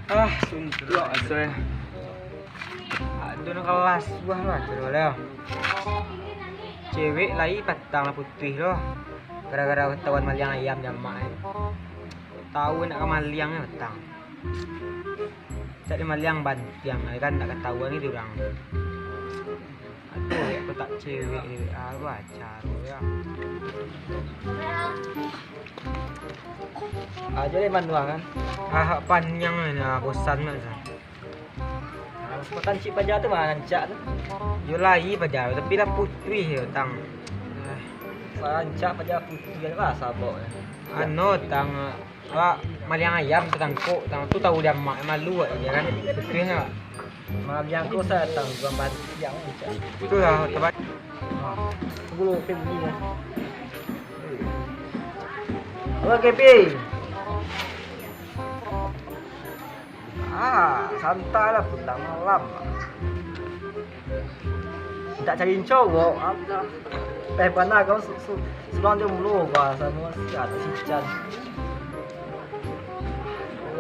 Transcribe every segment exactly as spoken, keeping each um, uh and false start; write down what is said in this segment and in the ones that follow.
Ah, suntuak asuh. Ado nan kalas buah lah, ado lah. Cewek lai patang lah putuih lo. Gara-gara katahuan maliang ayam jamak, eh. Tahu nak ka maliang ni patang. Cak di maliang bantiang, eh, kan nak katahuan ni urang. Aduh, ya, kotak cewek ni, ah, baca tu ya. Aja deh manuang kan. Ah, panjang ni, ah, bosan nak sa. Ah, sepatan cik paja tu mah rancak tu. Yo lai paja, tapi lah putuih yo tang. Rancak paja putuih kan lah sabok. Ano tang, ah, maliang ayam tatangkok, tang tu tahu dia mak malu awak je kan. Putuih nak. Maliang ko sa tang gua bantiang rancak. Itulah tempat. Tunggu lu, oke bunyi ya. Oke, Pi. Ah, santai lah, pulang malam. Mintak cari cowok, apo? Teh panah kau su-, su-, surang jomblo, bah, samo si ado si Chan.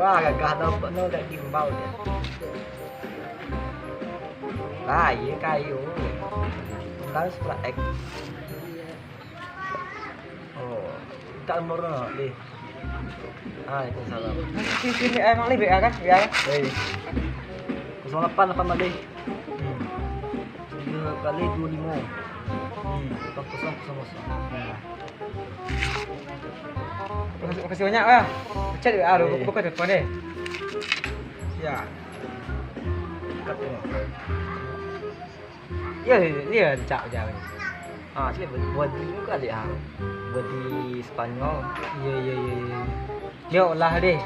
Wah, gagah dapat no, dak gimbal dia. Lah, iya kayo. Pulang sebelah X. Oh, mintak nomor no, Lih. Waalaikumsalam. Sini, sini, eh, Mang Lih, B A kan? B A kan? Eh. Kosong lapan lapan Mang Lih. Hmm. Tiga kali dua lima. Hmm. Lapan kosong kosong kosong. Hmm. Makasih, makasih banyak, Bang. Chat B A dulu, eh. Buka, buka telepon deh. Ya. Dekat ni. Iyo, iyo, rancak jauah. Ah, cik, body muka dek ah. Body Spanyol. Iyo, iyo, iyo, iyo. Dia olah deh.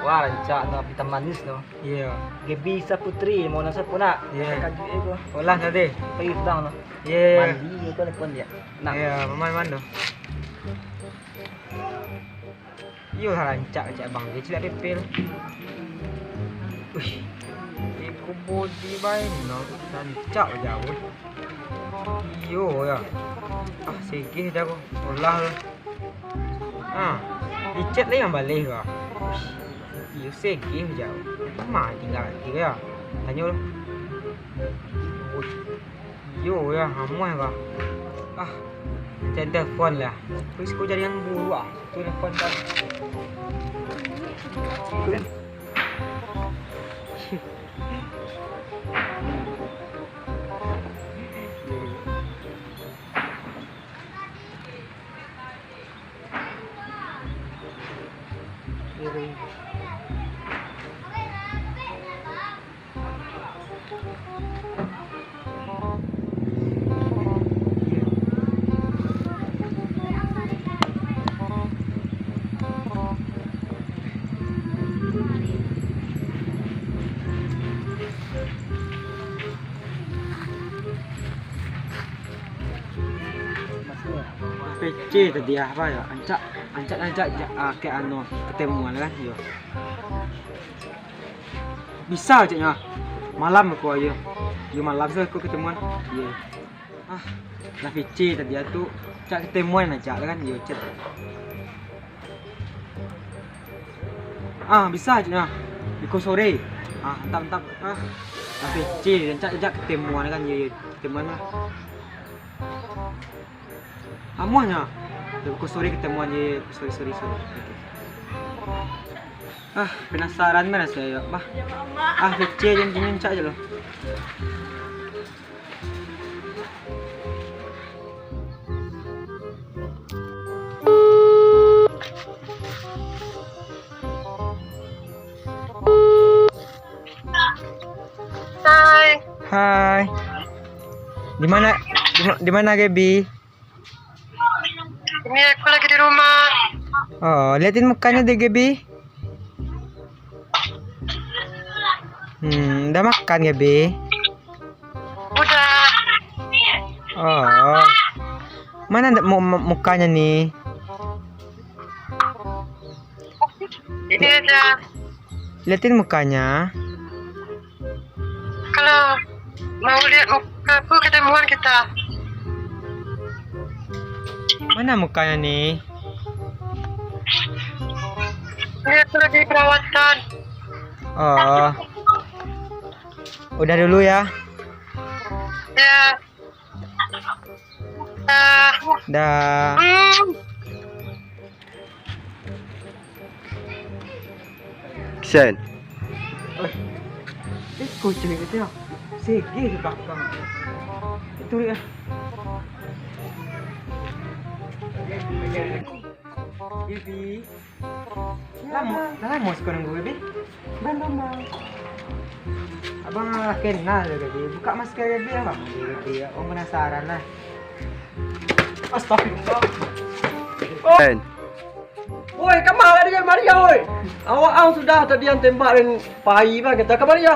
Wah, rancak no, hitam manis no. Iyo. Gaby Saputri, mau nasa pun nak. Iyo. Kaji eh gua. Olah no deh. Pergi pulang no. Iyo. Mandi itu pun dia. Nak. Iyo, maman mando. Iyolah rancak cak abang tu, cilak pepel. Uish, iko body bae no, rancak jauah. Iyo ya. Ah, segeh dah ko. Olah. Ah, di chat lai mambaleh ko. Uish, iyo segeh jauah. Ma tinggal ati ko ya. Tanyo lu. Uish. Yo, ya, amuah ka. Ah, cari telepon lah. Terus kau cari yang buruk ah. Tu telepon kan. P C tadi apa ya? Ancak, ancak, ancak, ja-, ah, kayak anu, ketemuan kan, yo. Bisa caknyo. Malam aku ayo. Yo malam se aku ketemuan. Yo. Ah, lah P C tadi tu. Cak ketemuan aja kan, yo chat. Ah, bisa caknyo. Iko sore. Ah, mantap, mantap. Ah, lah P C, cak, cak ketemuan kan, yo, yo, ketemuan lah. Amuahnyo. Yo, pukul sore ketemuan je. Sorry, sorry, sorry. Oke. Ah, penasaran mah raso yo, bah. Ah, kecil janji nyencak je lo. Hai. Hai. Di mana, di ma-, di mana, Gaby? Ini aku lagi di rumah. Oh, liatin mukanya deh, Gaby. Hmm, udah makan, Gaby? Udah. Oh. Mana ndak mu-, mu-, mukanya nih? Ini aja. Liatin mukanya. Kalau mau lihat muka aku, ketemuan kita. Mana mukanya nih? Ini aku lagi perawatan. Oh. Udah dulu ya. Ya. Ah. Dah. Hmm. Sen. Eh, kucing itu ya. Sigi di belakang. Itu dia. Bibi. Lamo, lah lamo siko nunggu, Bibi? Bang, bang, bang. Abang lah kenal jo, Bibi. Buka masker, Bibi, abang. Bibi, abang penasaran lah. Astagfirullah. Sen. Woi, kama lah dengan Maria, woi? Awak ang sudah tadi ang tembak dan pai, bang, kata ka Maria.